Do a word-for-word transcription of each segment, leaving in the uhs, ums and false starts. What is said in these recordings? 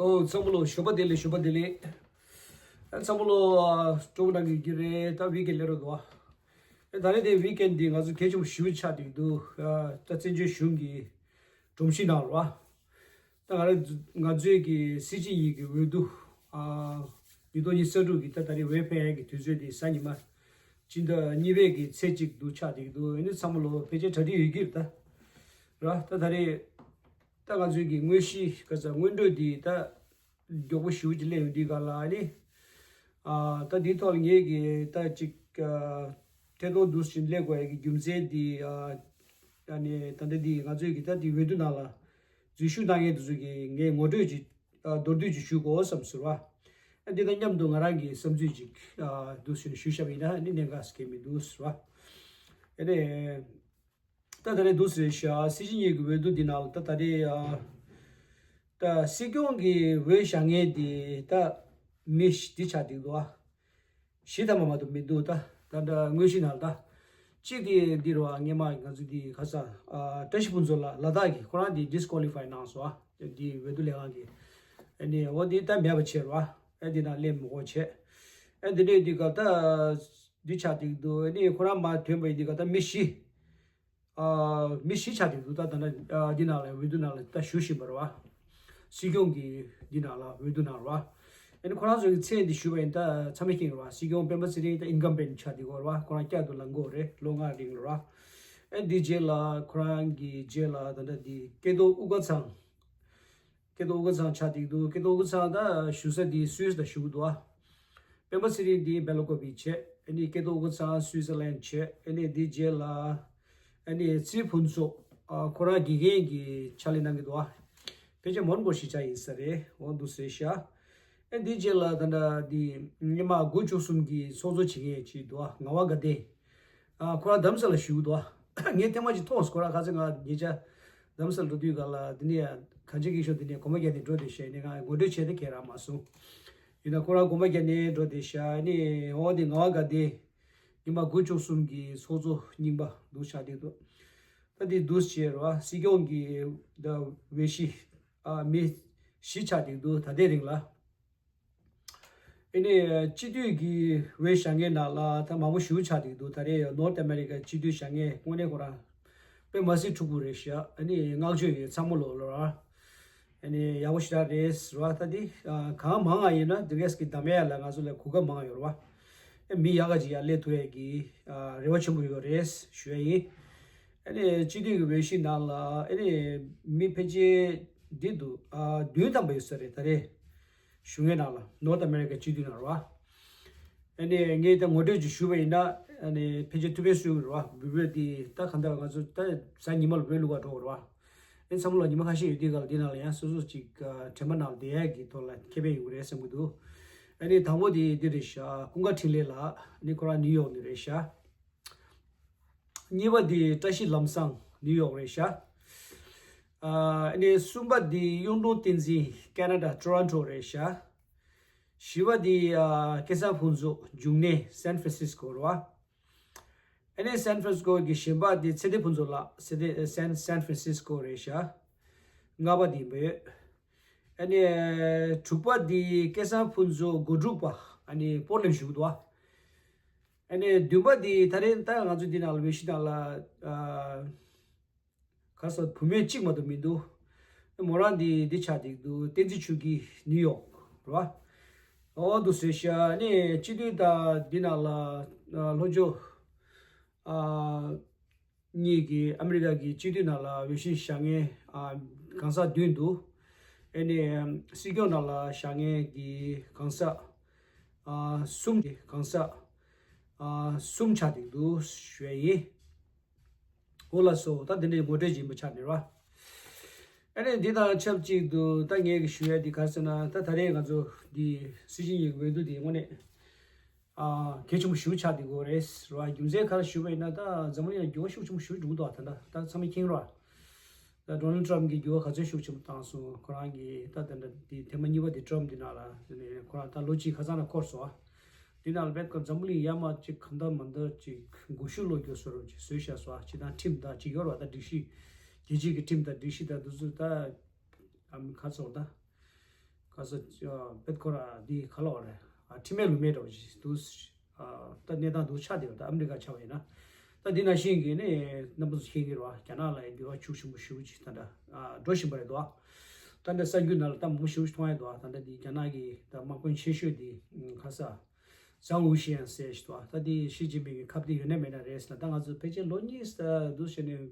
ཨོ་ཚང་མ་ལོ་ཞོགས་པ་བདེ་ལེགས། ཞོགས་པ་བདེ་ལེགས། ཨ་ཚང་མ་ལོ་ཨ་སྤྲོ་པོ་གནང་གི་ཡོད་ཀྱི་རེད། ད་ཝིག་ཨེན་ཌི་སླེབས་རོགས་འདུག་ཨ། ཨ་ད་རེས་དེ་ཝིག་ཨེན་ཌི་འདི་ང་ཚོ་གལ་ཆེན་པོ་ཞེ་པོ་ཆགས་བསྡད་འདུག་ཨ་ད་བཙན་བྱོལ་གཞུང་གི་སྒྲོམ་གཞི་ནང་རོ། ཨ་ད་ང་རང་ང་ཚོའི་གི་སྲིད་སྤྱི་གཉིས་ཀྱི་འོས་བསྡུ་ཨ་ཉིས་སྟོང་ཉི་ཤུ་རྩ་དྲུག་གི་ད་ད་རེས་འོས་འཕེན་ཡས་ཀྱི་དུས་ཚོད་དེ་གཟའ་ཉི་མ་སྤྱི་ཟླ་གཉིས་པའི་གི་ཚེས་གཅིག་འདུག་ཆགས་བསྡད་འདུག་ཨ་ནི་ཚང་མ་ལོ་ཕལ་ཆེར་གྲ་སྒྲིག་ཡོད་ཀྱི་རེད་ད། ར་ད་ད་རེས་ད་ང་ཚོའི་གི་དངོས་གཞི་ག་ས་སྔོན་འགྲོ་འདི་ད་མགྱོགས་པོ་ཞེ་པོ་ཅིག་སླེབས་ཡོང་དུས་ག་ལ་ཨ་ནི། ཨ་ད་འདིའི་ཐོག་ལ་ངས་གི་ད་ཅིག་ཨ་ཐད་གཏོང་འདུག་ཟིན་སླེབས་དགོས་ཡ་གི་རྒྱུ་མཚན་འདི་ཨ་ཨ་ནི་ད་ལྟ་འདི་ང་ཚོའི་གི་ད་འདི་འོས་བསྡུ་ནང་ལ་འཛུལ་ཞུགས་གནང་མཁན་དེ་ཚོ་གི་ངས་ངོ་སྤྲོད་ཅིག་ཨ་མདོར་བསྡུས་ཅིག་ཞུ་དགོས་བསམ་ཟེར་བ། ཨ་འདི་དང་མཉམ་དུ་ང་རང་གི་བསམ་ཚུལ་ཅིག་ཨ་འདུག་ཟིན་ཞུས་བཞག་པ་ཡིན་ན་ཨ་ནི་གནད་འགག་གང་ཡང་མི་འདུག་ཟེར་བ། ཨ་ནི། ད་ད་རེས་འདུག་ཟེར་ཤག་སྲིད་སྤྱི་གཉིས་ཀྱི་འོས་བསྡུ་འདི་ནང་ལ་ད་ད་རེས་ཨ་ད་སྲིད་སྐྱོང་གི་འོས་བཞེངས་མཁན་འདི་ད་མི་འདི་ཆགས་བསྡད་འདུག་ཨ། བཞི་ཐམ་པ་མ་གཏོགས་མི་འདུག་ད་ད་ད་དངོས་གཞི་ནང་ལ་ད་གཅིག་དེ་འདི་རུ་ཨ་སྔས་མ་ང་ཚོ་འདི་ཁ་ས་ཨ་བཀྲ་ཤིས་ཕུན་ཚོགས་ལགས་ལ་དྭགས་ཀྱི་ཁོ་རང་འདི་ཌི་སི་ཀོ་ལི་ཕའི་གནང་སོང་ཨ། འདི་འོས་བསྡུ་ལས་ཁང་གི་ཨ་ནི་འོ་འདི་ད་མེད་པ་བྱས་རོ་ཨ། ཨ་འདི་ནང་སླེབས་མི་དགོས་བྱས། ཨ་འདི་འདྲས་འདི་ག་ད་འདི་ཆགས་བསྡད་འདུག་ཨ་ནི་ཁོ་རང་མ་ཐོན་པ་ཡིན་འདི་ག་ད་མི་བཞི། ཨ་མི་བཞི་ཆགས་བསྡད་འདུག་ད་ད་ལྟ་ཨ་འདི་ནང་ལ་འོས་བསྡུ་ནང་ལ་ད་ཞུགས་བཞིན་པ་རེད་བ། སྲིད་སྐྱོང་གི་འདི་ནང་ལ་འོས་བསྡུ་ནང་རེད་བ། ཨ་ནི་ཁོ་རང་ཚོ་གི་མཚན་འདི་ཞུས་པ་ཡིན་ད་ཚང་མས་མཁྱེན་གི་རེད་བ། སྲིད་སྐྱོང་སྤེན་པ་ཚེ་རིང་ད་ཨིན་ཀམ་བེན་ཊི་ཆགས་བསྡད་ཡོད་རེད་བ། ཁོ་རང་བསྐྱར་དུ་ལངས་ཀྱི་ཡོད་རེད་ལོ་ལྔ་རིང་ལ་རེད་བ། ཨ་འདི་རྗེས་ལ་ཁོ་རང་གི་རྗེས་ལ་ད་ལྟ་འདི་སྐལ་རྡོར་དབུ་དཀར་ཚང་། སྐལ་རྡོར་དབུ་དཀར་ཚང་ཆགས་བསྡད་འདུག་སྐལ་རྡོར་དབུ་དཀར་ཚང་ད་བཞུགས་ས་འདི་སུད་སི་ལ་བཞུགས་འདུག་ཨ། སྤེན་པ་ཚེ་རིང་འདི་སྦེལ་ཀོབ་བྱས། ཨ་ནི་སྐལ་རྡོར་དབུ་དཀར་ཚང་སུད་སི་ལན་བྱས། ཨ་ནི་འདི་རྗེས་ལ་ཨ་ནི་ཚེ་རིང་ཕུན་ཚོགས་ཨ་ཁོ་རང་དགེ་རྒན་གྱི་ཕྱག་ལས་གནང་གི་འདུག་ཨ། ཕལ་ཆེར་མོན་གྷོ་གཞིས་ཆགས་ཡིན་ས་རེད། འོ་འདུག་ཟེར་ཤག་ཨ་འདི་རྗེས་ལ་ད་ལྟ་འདི་སྔོན་མ་དགུ་བཅུ་གསུམ་གྱི་ཚོགས་གཙོ་བྱེད་མཁན་ཅིག་འདུག་ཨ། ངག་དབང་དགའ་ལྡན། ཨ་ཁོ་རང་རྡ་རམ་ས་ལ་བཞུགས་འདུག་ཨ། ངས་ཐེངས་མ་གཅིག་མཐོང་སོང་། ཁོ་རང་ཁ་སང་ང་ཉེ་ཆར་རྡ་རམ་ས་ལ་འགྲོ་དུས་ག་ལ་འདི་ནས་གངས་ཅན་སྐྱིད་གཤོངས་འདི་ནས་གོམ་པ་རྒྱག་ནས་འགྲོ་བསྡད་ཤག་ནས་ང་ངོ་སྤྲོད་བྱས་ཏེ་ག་རང་མ་སོང་། ཡིན་ན་ཁོ་རང་གོམ་པ་རྒྱག་ནས་འགྲོ་བསྡད་ཤག་ནས་འོ་དེ་ངག་དབང་དགའ་ལྡན་ཉི་མ་དགུ་བཅུ་གསུམ་གྱི་ཚོགས་གཙོ་རྙིང་པ་འདུག་ཆགས་བསྡད་འདུག་ད་འདི་འདུག་བྱས་རོ་སྲིད་སྐྱོང་གི་ད་འོས་གཞི་ཨ་མི་བཞི་ཆགས་བསྡད་འདུག་ད་ལྟའི་རིང་ལ། ཨ་ནི་སྤྱི་འཐུས་ཀྱི་འོས་བཞེངས་མཁན་ནང་ལ་ད་མང་པོ་ཞེ་པོ་ཆགས་བསྡད་འདུག་ད་རེས་ནོར་ཐི་ཨ་མེ་རི་ཀ་སྤྱི་འཐུས་བཞེངས་མཁན་དངོས་གནས་ཁོ་རང་དཔེ་མ་སྲིད་ཕྲུ་གུ་རེད་ཤག་ཨ་ནི་བསྔགས་བརྗོད་ཡོད་ཚང་མ་ལོ་ལོ་ར། ཨ་ནི་ཡག་པོ་ཞེ་དྲག་རེད་ཟེར་བ། ད་འདི་གང་མང་ང་ཡིན་ན་འདི་གས་ཀྱི་འདམ་ཡ་ལ་ང་ཚོ་ལ་གོ་སྐབས་མང་ཡོད་རེད་བ། ཨ་མི་ཡག་ག་ཅིག་ཡར་སླེབས་ཐུབ་ཡས་ཀྱི་རེ་བ་ཆེན་པོ་ཡོད་རེད་ཞུ་ཡ་ཡིན། ཨ་ནི་སྤྱི་འཐུས་ཀྱི་འོས་གཞི་ནང་ལ་ཨ་ནི་མི་ཕལ་ཆེར་འདི་འདུག་བདུན་ཐམ་པ་ཡོད་ས་རེད་ད་རེས། གཞུང་གི་ནང་ལ་ནོར་ཐི་ཨ་མེ་རི་ཀ་སྤྱི་འཐུས་ནང་རེད་བ། ཨ་ནི་ངས་ད་ངོ་སྤྲོད་ཅིག་ཞུས་པ་ཡིན་ན་ཨ་ནི་ཕལ་ཆེར་ཐུགས་ཕན་གསོས་ཀྱི་རེད་བ། འབུལ་བོད་འདི་ད་གང་ལྟར་ང་ཚོ་ད་གཟའ་ཉི་མ་ལ་བོད་ལུགས་པ་འགྲོ་བ་རེད་བ། ཨ་ནི་བསམ་བློ་ཉི་མ་ཁ་ཤས་ཡོད་དུས་ག་ལ་འདི་ནང་ལ་ཡང་སོ་སོ་ཅིག་དྲན་པ་ནང་ལ་བསྡད་ཡག་གི་ཐོག་ལ་ཁེ་ཕན་ཡོང་གི་རེད་བསམ་གྱི་འདུག་ཨ་ནི་དང་པོ་དེ་འདི་རེད་ཤག་ཀུན་དགའ་འཕྲིན་ལས་ལགས། ཨ་ནི་ཁོ་རང་ནིའུ་ཡོག་ནས་རེད་ཤག་གཉིས་པ་དེ་བཀྲ་ཤིས་ལམ་བཟང་ནིའུ་ཡོག་རེད་ཤག་ཨ་ནི་གསུམ་པ་དེ་གཡུང་དྲུང་བསྟན་འཛིན་ཀེ་ན་ཌ་ཊོ་རོན་ཊོ་རེད་ཤག་བཞི་པ་དེ་ཨ་སྐལ་བཟང་ཕུན་ཚོགས་འབྱུང་གནས་སན་ཧྥ་རན་སིས་ཀོ་རེད་བ། ཨ་ནི་སན་ཧྥ་རན་སིས་ཀོ་གི་གཞན་པ་དེ་ཚེ་བརྟན་ཕུན་ཚོགས་ལགས། ཚེ་བརྟན་སན་སན་ཧྥ་རན་སིས་ཀོ་རེད་ཤག་ལྔ་པ་དེ་མོད། ཨ་ནི་དྲུག་པ་དེ་སྐལ་བཟང་ཕུན་ཚོགས་གོ་དྲུག་པ། ཨ་ནི་པོར་ལེན་བཞུགས་འདུག་བ། ཨ་ནི་བདུན་པ་འདི་ད་རེས་ད་ང་ཚོ་འདི་ནང་ལ་འོས་གཞི་ནང་ལ་ཨ་ག་རེ་ཟེར་བུད་མེད་གཅིག་མ་གཏོགས་མི་འདུག་མོ་རང་འདི་འདི་ཆགས་བསྡད་འདུག་བསྟན་འཛིན་ཆོས་སྐྱིད་ནིའུ་ཡོག་རེད་བ། འོ་འདུག་ཟེར་ཤག་ཨ་ནི་སྤྱི་འཐུས་ད་འདི་ནང་ལ་ཨ་ལྷོ་ཕྱོགས་ཨ་གཉིས་ཀྱི་ཨ་མི་རི་ཀ་གི་སྤྱི་འཐུས་ནང་ལ་འོས་གཞི་བཞེངས་མཁན་ཨ་གང་ཟག་བདུན་འདུག་ཨ་ནི་སྲིད་སྐྱོང་ནང་ལ་བཞེངས་མཁན་གྱི་གང་ཟག་ཨ་གསུམ་གྱི་གང་ཟག་ཨ་གསུམ་ཆགས་བསྡད་འདུག་ཞུ་ཡ་ཡིན། འོ་ལགས་སོ། ད་འདི་འདྲའི་ངོ་སྤྲོད་ཡིན་པ་ཆགས་ནས་ར། ཨ་ནི་འདི་དང་ཆབས་ཅིག་ཏུ་ད་ངས་ཀྱི་ཞུ་ཡ་འདི་ག་རེ་ཟེར་ན་ད་ད་རེས་ང་ཚོ་འདི་སྲིད་སྤྱི་གཉིས་ཀྱི་འོས་བསྡུ་འདི་དངོས་གནས། ཨ་གལ་ཆེན་པོ་ཞེ་པོ་ཆགས་བསྡད་ཀྱི་ཡོད་རེད་ར། རྒྱུ་མཚན་ག་རེ་ཞུས་པ་ཡིན་ན་ད་འཛམ་བུ་གླིང་ལ་འགྱུར་བ་ཤུགས་ཆེན་པོ་ཞེ་པོ་འགྲོ་གི་འདུག་ད་ད་ཚང་མས་མཁྱེན་ར། ད་ཌོ་ནལ་ཊམ་གྱིས་འགྱུར་བ་ག་ཚོད་ཤུགས་ཆེན་པོ་བཏང་སོང་། ཁོ་རང་གིས་ད་ད་ད་འདི་ཐེངས་མ་གཉིས་པ་འདི་ཊམ་འདི་ནང་ལ་ཁོ་རང་ད་ལོ་གཅིག་ཁ་སང་ལ་འཁོར་སོང་ཨ། འདི་ནང་ལ་བེད་ཀ་འཛམ་བུ་གླིང་ཡར་མར་ཅིག་གང་ལྟར་མ་ལྟར་ཅིག་འགུལ་ཤུགས་སློང་རྒྱུ་བཟོ་འདྲ་ཅིག་བཟོས་བཞག་སོང་ཨ། སྤྱིར་བཏང་ཁྲིམས་དང་ཅིག་ཡོད་རེད་བ། ད་སྒྲིག་གཞི་རྒྱལ་སྤྱིའི་གི་ཁྲིམས་དང་སྒྲིག་གཞི་དང་འདི་ཚོ་ད་ཨམ་ག་ཚོད་ད། ག་ ཁ་ས་པེད་ཁོ་ར་འདི་ག་ལ་བ་རེད། ཨ་ཁྲིམས་མེད་ལུགས་མེད་འདྲ་བ་ཞིག་འདུག་ཨ་ད་གནས་སྟངས་འདུག་ཆགས་བསྡད་ཡོད། ད་ཨ་མི་རི་ཀ་ཆགས་པ་ཡིན་ན། ད་འདི་ནང་བཞིན་གྱི་ནི་རྣམ་པ་ཚོ་ཤེས་ཀྱི་རེད་བ། རྒྱ་ནག་ལ་ཡང་འགྱུར་བ་ཤུགས་ཆེན་པོ་ཞེ་པོ་ཅིག་ད་ལྟ་ཨ་འགྲོ་བཞིན་པ་རེད་འདུག་ད་ལྟ་གསར་འགྱུར་ནང་ལ་ད་མང་པོ་ཞེ་པོ་ཅིག་མཐོང་ཡ་འདུག་ད་ལྟ་འདི་རྒྱ་ནག་གི་ད་དམག་དཔོན་ཆེ་ཤོས་འདི་ཁ་ས་ཛང་ཝུ་ཤན་ཟེར་ཞིག་འདུག་ད་འདི་ཞི་ཅིན་ཕིང་གི་ཁ་གཏད་ཡོད་ན་མེད་ན་རེད་ཟེར་ན། ད་ང་ཚོ་ཕལ་ཆེར་ལོ་གཉིས་ད་འདུག་བྱས་ནས།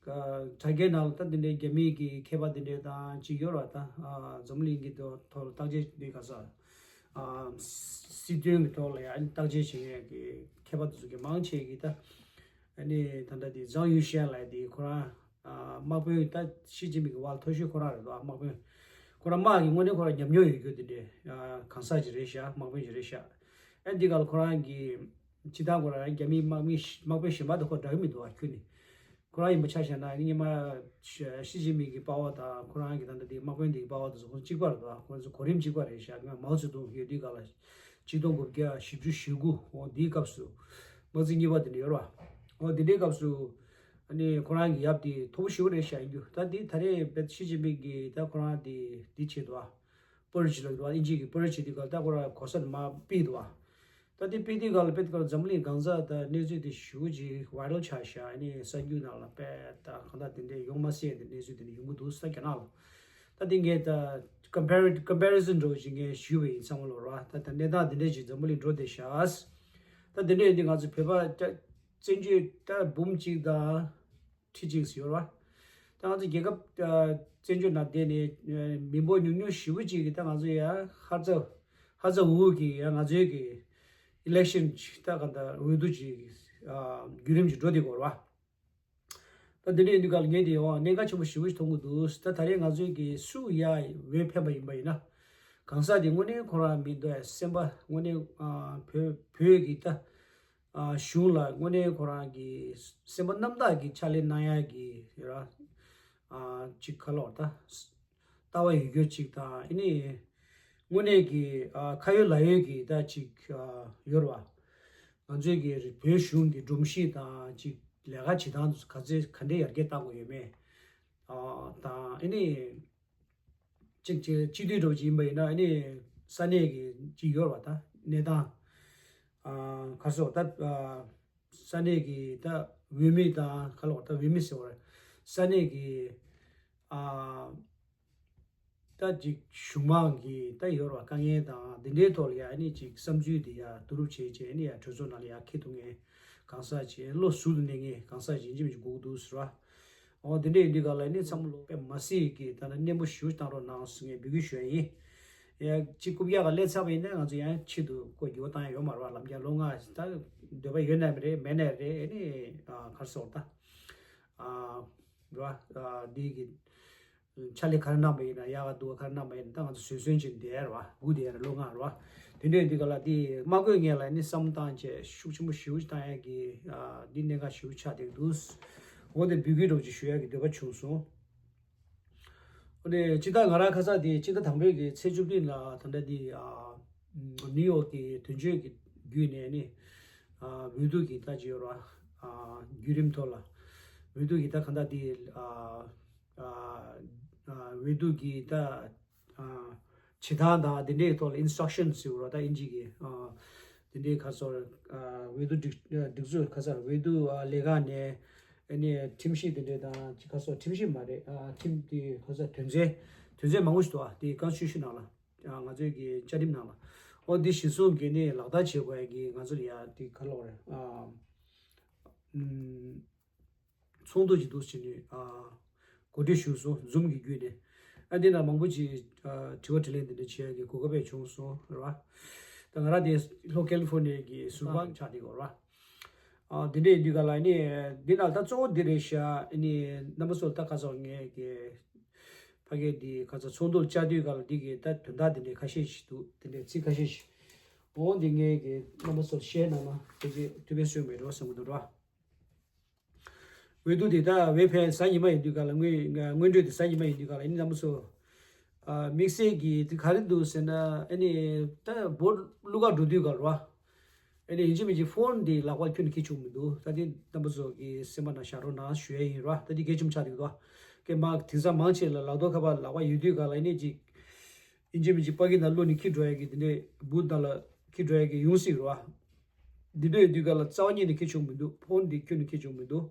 ཨ་དྲ་རྒྱའི་ནང་ལ་ད་འདི་འདྲའི་རྒྱ་མིའི་གི་མཁས་པ་འདི་འདྲའི་དང་ཅིག་ཡོད་ར། ད་ཨ་འཛམ་གླིང་གི་ཐོག་ཐོག་ལ་བརྟག་དཔྱད་འདི་ག་ས་ཨ་སྲིད་དོན་གི་ཐོག་ལ་ཡང་བརྟག་དཔྱད་བྱེད་མཁན་གི་མཁས་པ་དེ་ཚོ་གི་མང་ཆེ་གི་ད་ཨ་ནི་ད་ལྟ་འདི་ཛང་ཡུ་ཤན་ལབ་འདི་ཁོ་རང་ཨ་དམག་དཔོན་ད་ཞི་ཅིན་ཕིང་གི་བར་མཐོ་ཤོས་ཁོ་རང་རེད་དོ། དམག་དཔོན་ཁོ་རང་དམག་གི་དངོས་གནས་ཁོ་རང་ཉམས་མྱོང་ཡོད་རྒྱུ་འདི་འདྲའི་ཨ་གང་ཟག་ཅིག་རེད་ཤག་དམག་དཔོན་ཅིག་རེད་ཤག་ཨ་འདི་ག་ལ་ཁོ་རང་གི་སྤྱི་བཏང་ཁོ་རང་རྒྱ་མིའི་དམག་མི་དམག་དཔོན་གཞན་པ་དང་ཁོ་འདྲ་གི་མི་འདུག་ཨ། ཁྱོད་ནི་ཁོ་རང་ཡིན་པ་ཆ་བཞག་ན་ཨ་ནི་སྔོན་མ་ཞི་ཅིན་ཕིང་གི་པ་ཝར་དང་ཁོ་རང་གི་ད་ལྟ་དེ་དམག་དཔོན་དེ་གི་པ་ཝར་དེ་ཚོ་ཁོ་གཅིག་པ་རེད་འདུག་ཨ། ཁོ་ཚོ་གོ་རིམ་གཅིག་པ་རེད་ཤག་སྔོན་མའོ་ཙེ་ཏུང་ཡོད་དུས་ག་ལ་ཆིག་སྟོང་དགུ་བརྒྱ་བཞི་བཅུ་ཞེ་དགུ་འོ་འདིའི་སྐབས་སུ་དམག་འཛིན་གཉིས་པ་དེ་འདྲ་ཡོད་ར། འོ་དེ་འདྲའི་སྐབས་སུ་ཨ་ནི་ཁོ་རང་གི་ཡབ་དེ་མཐོ་པོ་ཞེ་པོ་རེད་ཤག་ཡིན་རྒྱུ། ད་དེ་ད་རེས་བེད་ཞི་ཅིན་ཕིང་གི་ད་ཁོ་རང་དེ་དེ་བྱེད་འདུག་ཨ། པར་ཅི་ལབ་འདུག་ཨ། ཨིན་ཇི་གི་པར་ཅི་དེ་ག་ད་ཁོ་རང་གོ་ས་ནས་མར་ཕུད་འདུག་ཨ། ད་དེ་ཕུད་དུས་ག་ལ་དཔེ་དེ་ག་ལ་འཛམ་གླིང་གང་ས་ད་གནས་ཚུལ་དེ་ཞེ་པོ་ཅིག་ཝའི་རལ་ཆགས་ཤག་ཨ་ནི་གསར་འགྱུར་ནང་ལ་དཔེ་ད་གང་ལྟར་དེ་འདྲའི་ཡོང་མ་སྲིད་དེ་གནས་ཚུལ་དེ་འདྲ་ཡོང་གི་འདུག་ས་རྒྱ་ནག་ལ། ད་དེ་ངས་ད་ཀམ་པེ་རི་ཀམ་པེ་རི་སོན་འདྲ་བོ་ཅིག་ངས་ཞུས་པ་ཡིན་ཚང་མ་ལོ་ར། ད་ད་གནས་སྟངས་དེ་འདྲ་ཅིག་འཛམ་བུ་གླིང་འགྲོ་བསྡད་ཤག་ད་དེ་འདྲ་ཡིན་དུས་ང་ཚོ་བོད་པ་ད་བཙན་བྱོལ་ད་འབུམ་གཅིག་དང་ཁྲི་གཅིག་ཟེར་བ། ད་ང་ཚོ་རྒྱལ་ཁབ་ཨ་བཙན་བྱོལ་ནང་བསྡད་ནས་ཨ་མི་འབོར་ཉུང་ཉུང་ཞེ་པོ་ཅིག་གིས་ད་ང་ཚོ་ཡ་ཧ་ཙ་ཧ་ཙ་འུ་འུ་གི་ཡ་ང་ཚོའི་གི་ཨི་ལེག་ཤན་ཅིག་ད་ག་ད་འོས་བསྡུ་ཅིག་ཨ་བརྒྱུད་རིམ་ཅིག་འགྲོ་བསྡད་ཀྱི་ཡོད་རེད་བ། ད་འདི་འདྲ་ཡིན་དུས་ག་ལ་ངས་དེ་ཡོང་བ་གནད་འགག་ཆེན་པོ་ཞེ་པོ་ཞིག་མཐོང་གི་འདུག་ད་ད་རེས་ང་ཚོའི་གི་སུ་ཡ་འོས་འཕེན་པ་ཡིན་པ་ཡིན་ན། གང་ཟག་དེ་དངོས་གནས་ཁོ་རང་མི་འདུག་ཨ། སེམས་པ་དངོས་གནས་ཨ་བོད་བོད་ཀྱི་ད་ཨ་གཞུང་ལ་དངོས་གནས་ཁོ་རང་གི་སེམས་པ་རྣམ་དག་གི་ཕྱག་ལས་གནང་ཡ་གི་ཡོད་ར། ཨ་ཅིག་ཁ་ལོག་ད་ལྟ་བ་ཡོད་རྒྱུ་ཅིག་དང་ཨ་ནི་དངོས་གནས་ཀྱི་ཨ་ཁ་ཡོད་ལག་ཡོད་ཀྱི་ད་ཅིག་ཨ་ཡོད་ར་བ། ང་ཚོའི་གི་བོད་གཞུང་གི་སྒྲོམ་གཞི་དང་ཅིག་ལས་ཀ་བྱེད་སྟངས་དེ་ཚོ་ག་ཚོད་ག་འདྲའི་ཡར་རྒྱས་བཏང་དགོས་ཡོད་མེད་ཨ་དང་ཨ་ནི། གཅིག་བྱས་སྤྱི་འཐུས་འདྲ་བོ་ཅིག་ཡིན་པ་ཡིན་ན་ཨ་ནི་ས་གནས་ཀྱི་ཅིག་ཡོད་རེད་བ། ད་གནས་སྟངས་ཨ་ག་རེ་ཟེར་བ་ད་ཨ་ས་གནས་ཀྱི་ད་འོས་མི་དང་ག་ལ་བ་ད་འོས་མི་ཟེར་བ་རེད། ས་གནས་ཀྱི་ཨ་ད་ཅིག་གཞུང་མང་གི་ད་ཡོད་རེད་བ། དཀའ་ངལ་དང་འདི་འདྲའི་ཐོག་ལ་ཡ་ཨ་ནི་ཅིག་བསམ་ཚུལ་འདི་ཡ་བསྡུ་རུབ་བྱས་བྱས་ཨ་ནི་ཡ་གྲོས་ཚོགས་ནང་ལ་ཡ་འཁྱེར་ཐུབ་མཁན་གང་ཟག་ཅིག་བློ་གཟུ་དུ་གནས་མཁན་གང་ཟག་ཅིག་ཡིན་གཅིག་མིན་གཅིག་དགོས་ཀྱི་འདུག་ཟེར་བ། འོ་དེ་འདྲ་ཡིན་དུས་ག་ལ་ནི་ཚང་མ་ལོ་དཔེ་མ་སྲིད་ཀྱི་ད་ནི་ནན་པོ་ཞེ་པོ་བཏང་རོགས་གནང་ཟེར་ངས་འབོད་སྐུལ་ཞུ་ཡ་ཡིན། ཡ་གཅིག་རྐུབ་བཀྱག་ག་སླེབས་ཚར་བ་ཡིན་ན་ང་ཚོ་ཡང་ཆེད་དུ་ཁོ་འགྱུར་བ་བཏང་ཡ་ཡོད་མ་རེད་བ། ལམ་རྒྱག་ལོ་ལྔ་ད་འདོད་པ་ཡོད་ན་མི་རེད་མེད་ན་རེད་ཨ་ནི་ཨ་ག་རེ་ཟེར་བ་ད་ཨ་རེད་བ། ཨ་འདི་གི་ཕྱག་ལས་ག་རེ་གནང་བ་ཡིན་ན་ཡག་ག་སྡུག་ག་ག་རེ་གནང་བ་ཡིན་ན་ད་ང་ཚོ་བཟོད་བསྲན་བྱས་བསྡད་ཡ་རེད་བ། སྒུག་བསྡད་ཡ་རེད་ལོ་ལྔ་རེད་བ། དེ་འདྲ་ཡིན་དུས་ག་ལ་འདི་མ་དགོས་ངེས་ལ་ནི་བསམ་བློ་བཏང་བྱས་ཤུགས་ཆེན་པོ་ཞེ་པོ་ཅིག་བཏང་ཡ་གི་ཨ་འདི་གནད་འགག་ཞེ་པོ་ཆགས་བསྡད་འདུག་འོ་དེ་འབོད་སྐུལ་འདྲ་བོ་ཅིག་ཞུ་ཡ་གི་འདོད་པ་བྱུང་སོང་། འོ་ནས་སྤྱི་བཏང་ང་རང་ཁ་སང་དེ་སྤྱི་ཟླ་དང་པོའི་གི་ཚེས་བཅུ་བདུན་ལ་ད་ལྟ་འདི་ཨ་ནིའུ་ཡོག་གི་དོན་གཅོད་ཀྱི་བརྒྱུད་ནས་ནི་ཨ་འོས་བསྡུ་གི་ད་ཅི་ཡོད་ར་ཨ་བརྒྱུད་རིམ་ཐོག་ལ་འོས་བསྡུ་གི་ད་ག་ད་འདི་ཨ་ཨ་ཨ་འོས་བསྡུ་གི་ད་ཨ་བྱེད་སྟངས་དང་དེ་འདྲའི་ཐོག་ལ་ཨིན་སི་ཊྲག་ཤན་ཟེར་བ་ར་ད་ཨིན་ཇི་གི་ཨ་དེ་འདྲའི་ཁ་སོར་ཨ་འོས་བསྡུ་སྒྲིག་སྒྲིག་འཛུགས་ཁ་སར་འོས་བསྡུ་ཨ་ལས་ཁང་ནས་ཨ་ནི་ཁྲིམས་གཞི་དེ་འདྲའི་དང་ཅི་ཁ་སོར་ཁྲིམས་གཞི་མ་རེད་ཨ་ཁྲིམས་དེ་ཁ་སར་དོན་ཚན་དོན་ཚན་མང་པོ་ཞིག་འདུག་ཨ། དེ་ཀོན་སི་ཊི་ཊུ་ཤན་ནང་ལ་ཨ་ང་ཚོའི་གི་བཅའ་ཁྲིམས་ནང་ལ་འོ་འདི་གཞི་བཟུང་གི་ནི་ལག་བསྟར་བྱེད་དགོས་ཡ་གི་ང་ཚོ་ལ་ཡ་དེ་ག་ལོག་རེད་ཨ། ཚོགས་འདུ་ཅིག་འདུག་ཟེར་ནས་ཨ་གོ་སྒྲིག་ཞུས་སོང་ཛུམ་གྱི་བརྒྱུད་ནས། ཨ་འདི་ན་མང་པོ་ཅིག་ཨ་དྲི་བ་དྲིས་ལན་འདི་འདྲ་བྱེད་ཡ་གི་གོ་སྐབས་བྱུང་སོང་རེད་བ། ད་ང་རང་དེ་ལྷོ་ཀེ་ལི་ཧྥོར་ནི་ཡ་གི་ཟུར་པ་ཆགས་བསྡད་ཡོད་རེད་བ། ཨ་འདི་འདྲ་ཡིན་དུས་ག་ལ་ནི་འདི་ན་ད་གཙོ་བོ་འདི་རེད་ཤག་ཨ་ནི་རྣམ་པ་ཚོ་ད་ཁ་སང་ངས་གི་ཕ་གི་འདི་ཁ་སང་ཚོགས་འདུར་བཅར་དུས་ག་ལ་འདི་གི་ད་དོན་དག་འདི་འདྲ་ཁ་ཤས་ཤིག་འདུག་འདི་འདྲ་ཚིག་ཁ་ཤས་ཤིག་འོ་འདི་ངས་གི་རྣམ་པ་ཚོར་བཤད་གནང་ན་ཕལ་ཆེར་ཐུགས་ཕན་གསོས་མེད་འགྲོ་བསམ་གི་འདུག་རེད་བ། འོས་བསྡུ་དེ་ད་འོས་འཕེན་གཟའ་ཉི་མ་ཡིན་དུས་ག་ལ་སྔོན་སྔོན་འགྲོ་དེ་གཟའ་ཉི་མ་ཡིན་དུས་ག་ལ་ཨ་ནི་རྣམ་པ་ཚོ་ཨ་དམིགས་བསལ་གྱི་དེ་ག་རེ་འདུག་ཟེར་ན་ཨ་ནི་ད་བོ་ཊི་བླུག་ག་འགྲོ་དུས་ག་ལ་ར་ཨ་ནི་ཡིན་གཅིག་མིན་གཅིག་ཕོན་དེ་ལག་པ་ཁྱོན་ནས་འཁྱེར་བཅུག་མི་འདུག་ད་དེ་རྣམ་པ་ཚོ་གི་སེམས་པ་ནང་བཞག་རོགས་གནང་ཞུ་ཡ་ཡིན་ར། ད་དེ་གལ་ཆེན་པོ་ཆགས་འདུག་ད་གལ་མ་དེང་སང་མང་ཆེ་ལ་ལག་ཐོག་ཁ་པར་ལག་པ་ཡོད་དུས་ག་ལ་ཨ་ནི་ཅིག་ཡིན་གཅིག་མིན་གཅིག་པ་གི་ནང་བླུགས་ནས་འཁྱེར་འགྲོ་ཡ་གི་དེ་འདྲའི་བུ་ད་ལ་འཁྱེར་འགྲོ་ཡ་གི་ཡོང་སྲིད་རེད་བ། འདི་འདྲའི་དུས་སྐབས་ལ་རྩ་བ་ཉིད་ནས་འཁྱེར་ཆོག་མི་འདུག་ཕོན་འདི་ཁྱོན་ནས་འཁྱེར་ཆོག་མི་འདུག་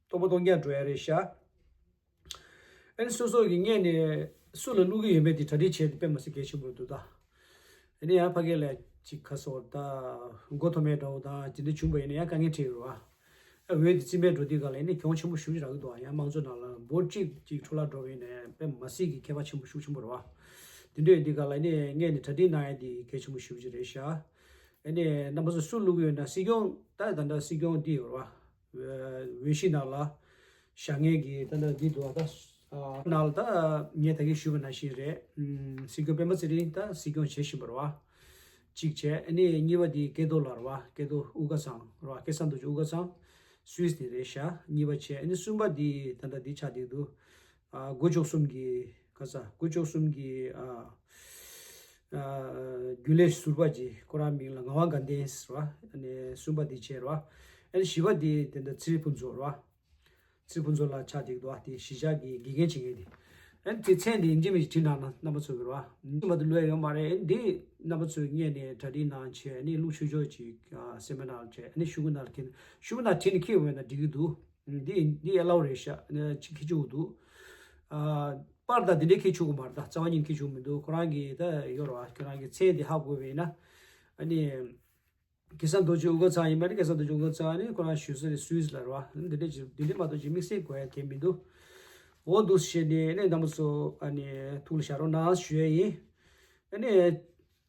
སྟོང་པ་སྟོང་རྐྱང་འགྲོ་ཡ་རེད་ཤག་ཨ་ནི་སོ་སོ་གི་སྔས་ནས་སུ་ལ་བླུག་གི་ཡོད་མེད་དེ་གྲ་སྒྲིག་བྱས་ཏེ་དཔེ་མ་སྲིད་གལ་ཆེན་པོ་འདུག་ད། ཨ་ནི་ཡང་ཕ་གི་ལ་ཅིག་ཁ་སོར་ད་མགོ་ཐོམ་མེ་འདྲ་བོ་དང་དེ་འདྲ་བྱུང་བ་ཡིན་ན་ཡང་དཀའ་ངལ་འཕྲད་ཡོད་རེད་བ། ཨ་འོད་དེ་རྩིས་མེད་འགྲོ་དུས་ག་ལ་ཨ་ནི་གྱོང་ཆེན་པོ་ཞེ་པོ་ཅིག་རག་གི་འདུག་ཨ་ཡང་དམངས་གཙོ་ནང་ལ་འབོར་གཅིག་ཅིག་འཕྲོ་བརླག་འགྲོ་བ་ཡིན་ན་ཡང་དཔེ་མ་སྲིད་ཀྱི་ཁྱད་པར་ཆེན་པོ་ཤུགས་ཆེན་པོ་རེད་བ། དེ་འདྲ་ཡིན་དུས་ག་ལ་ཨ་ནི་སྔས་ནས་གྲ་སྒྲིག་གནང་ཡ་དེ་གལ་ཆེན་པོ་ཞེ་པོ་ཅིག་རེད་ཤག་ཨ་ནི་རྣམ་པ་ཚོ་སུ་བླུག་གི་ཡོད་ན་སྲིད་སྐྱོང་ད་ད་ལྟ་སྲིད་སྐྱོང་འདི་ཡོད་རེད་བ། འོས་གཞི་ནང་ལ་བཞག་མཁན་གྱི་ད་ལྟ་འདི་འདུག་ད། ནང་ལ་ད་ངས་ད་གིན་ཞུས་པ་ནང་བཞིན་རེད། སྲིད་སྐྱོང་སྤེན་པ་ཚེ་རིང་ད་སྲིད་སྐྱོང་བྱེད་བཞིན་པ་རེད་བ། གཅིག་བྱས་ཨ་ནི་གཉིས་པ་འདི་སྐལ་རྡོར་ལགས་རེད་བ། སྐལ་རྡོར་དབུ་དཀར་ཚང་རེད་བ། སྐལ་བཟང་རྡོ་རྗེ་དབུ་དཀར་ཚང་སུད་སི་ནས་རེད་ཤག་གཉིས་པ་བྱས་ཨ་ནི་གསུམ་པ་འདི་ད་ལྟ་འདི་ཆགས་བསྡད་འདུག་ཨ་སྒོ་ཕྱོགས་གསུམ་གྱི་ཁ་ས་སྒོ་ཕྱོགས་གསུམ་གྱི་ཨ་ཨ་རྒྱུན་ལས་ཟུར་པ་ཅིག་ཁོ་རང་མིང་ལ་ངག་དབང་དགའ་ལྡན་ཟེར་བ། ཨ་ནི་གསུམ་པ་འདི་བྱས་རེད་བ། ཨ་ནི་བཞི་པ་འདི་དེ་འདྲ་ཚེ་རིང་ཕུན་ཚོགས་རེད་བ། ཚེ་རིང་ཕུན་ཚོགས་ལགས་ཆགས་བསྡད་འདུག་བ། དེ་གཞིས་ཆགས་ཀྱི་དགེ་རྒན་བྱེད་མཁན་དེ། ཨ་ནི་དེ་མཚན་དེ་ཡིན་གཅིག་མིན་གཅིག་བྲིས་གནང་ན་རྣམ་པ་ཚོ་གི་རེད་བ། འདི་མ་གཏོགས་བླུག་ཡ་ཡོད་མ་རེད། ཨ་ནི་འདི་རྣམ་པ་ཚོས་སྔས་ནས་གྲ་སྒྲིག་གནང་བྱས་ཨ་ནི་བླུག་ཆོག་ཆོག་ཅིག་ཨ་སེ་མི་ནར་བྱས་ཨ་ནི་ཤོག་གུ་ནང་ལ་འཁྱེར་ཤོག་གུ་ནང་བྲིས་ནས་འཁྱེར་ཡོང་བ་ཡིན་ན་འགྲིག་གི་འདུག་འདི་འདི་ཨེ་ལའོ་རེད་ཤག་ཨ་ནི་ཅིག་འཁྱེར་ཆོག་གི་འདུག་ཨ་པར་དང་འདི་འདྲས་འཁྱེར་ཆོག་གི་མ་རེད། ད་རྩ་བ་ཉིད་འཁྱེར་ཆོག་གི་མི་འདུག་ཁོ་རང་གི་ད་ཡོད་རེད་བ། ཁྱོད་རང་གི་མཚན་དེ་ཧ་གོ་བས་ན་ཨ་ནི། སྐལ་བཟང་རྡོ་རྗེ་དབུ་དཀར་ཚང་ཡིན་པ་ནི་སྐལ་བཟང་རྡོ་རྗེ་དབུ་དཀར་ཚང་ནི་ཁོ་རང་བཞུགས་ས་ནི་སུད་སི་ལ་རེད་བ། འདི་འདྲ་ཅིག་འདི་འདྲ་མ་གཏོགས་ཅིག་དམིགས་བསལ་དགོས་ཡ་གལ་མི་འདུག་འོ་འདུག་བྱས་ནས་ནི་རྣམ་པ་ཚོ་ཨ་ནི་ཐུགས་ལ་བཞག་རོགས་གནང་ཞུ་ཡ་ཡིན། ཨ་ནི་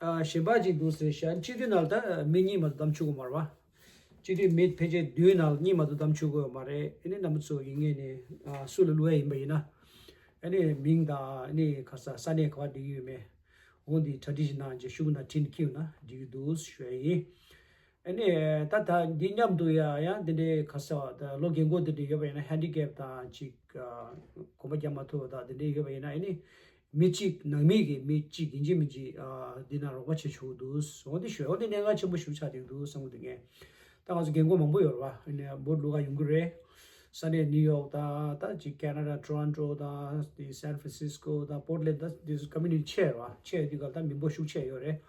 ཨ་གཞན་པ་ཅིག་འདུག་ཟེར་ཤག་སྤྱི་འཐུས་ནང་ལ་ད་མི་གཉིས་མ་གཏོགས་བདམས་ཆོག་གི་མ་རེད་བ། སྤྱི་འཐུས་མི་ཕལ་ཆེར་བདུན་ནང་ལ་གཉིས་མ་གཏོགས་བདམས་ཆོག་གི་ཡོད་མ་རེད། ཨ་ནི་རྣམ་པ་ཚོ་ཡིན་ངེས་ནས་ཨ་སུ་ལ་བླུག་ཡ་ཡིན་པ་ཡིན་ན། ཨ་ནི་མིང་དང་ཨ་ནི་ག་ས་ས་གནས་ག་པར་བསྡད་ཀྱི་ཡོད་མེད། འོ་འདི་གྲ་སྒྲིག་ཅིག་གནང་རྗེས་ཤོག་གུ་ནང་བྲིས་ནས་འཁྱེར་ཡོང་ན་འགྲིག་གི་འདུག་ཞུ་ཡ་ཡིན། ཨ་ནི་ད་ད་འདི་མཉམ་དུ་ཡ་ཡང་འདི་འདྲའི་ག་ས་ད་ལོ་རྒན་གོག་འདི་འདྲ་ཡོད་པ་ཡིན་ན་ཧེན་ཌི་ཀེབ་དང་ཅིག་གོམ་པ་རྒྱག་མ་ཐུབ་པ་དང་འདི་འདྲའི་ཡོད་པ་ཡིན་ན་ཨ་ནི་མི་གཅིག་ནང་མི་གི་མི་གཅིག་ཡིན་གཅིག་མིན་གཅིག་འདི་ན་རོགས་པ་བྱེད་ཆོག་གི་འདུག་འོ་འདི་ཞུ་ཡ་འོ་འདི་གནད་འགག་ཆེན་པོ་ཞིག་ཆགས་བསྡད་ཀྱི་འདུག་བསམ་གི་འདུག་ངས། ད་ང་ཚོ་རྒན་གོག་མང་པོ་ཡོད་རེད་བ། ཨ་ནི་བོ་ཊི་བླུག་ག་ཡོང་གི་རེད། ས་གནས་ནིའུ་ཡོག་དང་ད་ཅིག་ཁེ་ན་ཌ་ཊོ་རོན་ཊོ་དང་དེ་སན་ཧྥ་རན་སིས་ཀོ་དང་པོར་ཊ་ལེན་ཌ་དང་དེ་ཚོ་ཀོ་མུ་ནི་ཊི་ཆེ་རེད་བ། ཆེ་དུས་ག་ད་མི་འབོར་ཤུགས་ཆེ་ཡོད་རེད།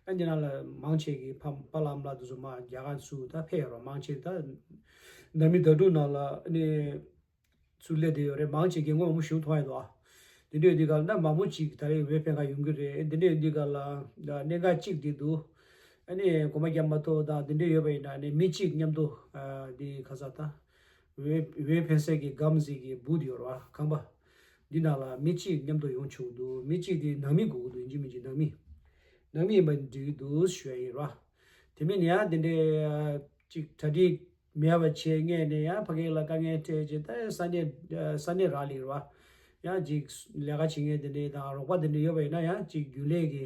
ཨ་འདི་ནང་ལ་མང་ཆེ་གི་ཕ་པ་ལགས་ཨ་མ་ལགས་དེ་ཚོ་མ་རྒྱ་གར་ཚུར་ད་ཕེབས་ཡོད་རེད་བ། མང་ཆེ་ད་ནང་མི་ཟླ་དྲུག་ནང་ལ་ཨ་ནི། ཚུར་སླེབས་བསྡད་ཡོད་རེད། མང་ཆེ་རྒན་གོག་མང་པོ་ཞིག་མཐོང་ཡོད་དོ། དེ་འདྲ་ཡོད་དུས་ག་ལ་ན་མང་པོ་ཅིག་ད་རེས་འོས་འཕེན་ག་ཡོང་གི་རེད། དེ་འདྲ་ཡོད་དུས་ག་ལ་གནད་འགག་གཅིག་དེ་འདུག་ཨ་ནི་གོམ་པ་རྒྱག་མ་ཐུབ་དང་དེ་འདྲ་ཡོད་པ་ཡིན་ན་ནི་མི་གཅིག་མཉམ་དུ་ཨ་དེ་ག་ས་ད་འོས་འོས་འཕེན་སའི་གི་སྒམ་ཟིག་གི་བུད་ཡོད་རེད་བ། ཁང་པ་འདི་ནང་ལ་མི་གཅིག་མཉམ་དུ་ཡོང་ཆོག་འདུག་མི་གཅིག་དེ་ནང་མི་དགོས་ཀྱི་འདུག་ཡིན་གཅིག་མིན་གཅིག་ནང་མི། ནང་མི་ཡིན་པ་འགྲིག་གི་འདུག་ཞུ་ཡ་ཡིན་རེད་བ། དེ་མིན་ཡང་དེ་འདྲའི་ཅིག་གྲ་སྒྲིག་མེད་པ་བྱས་ངས་ནས་ཡང་ཕ་གི་ལ་དཀའ་ངལ་འཕྲད་ཅིག་ད་ས་གནས་ས་གནས་རག་ལས་རེད་བ། ཡང་ཅིག་ལས་ཀ་བྱེད་མཁན་དེ་འདྲའི་དང་རོགས་པ་དེ་འདྲ་ཡོད་པ་ཡིན་ན་ཡང་ཅིག་རྒྱུན་ལས་ཀྱི་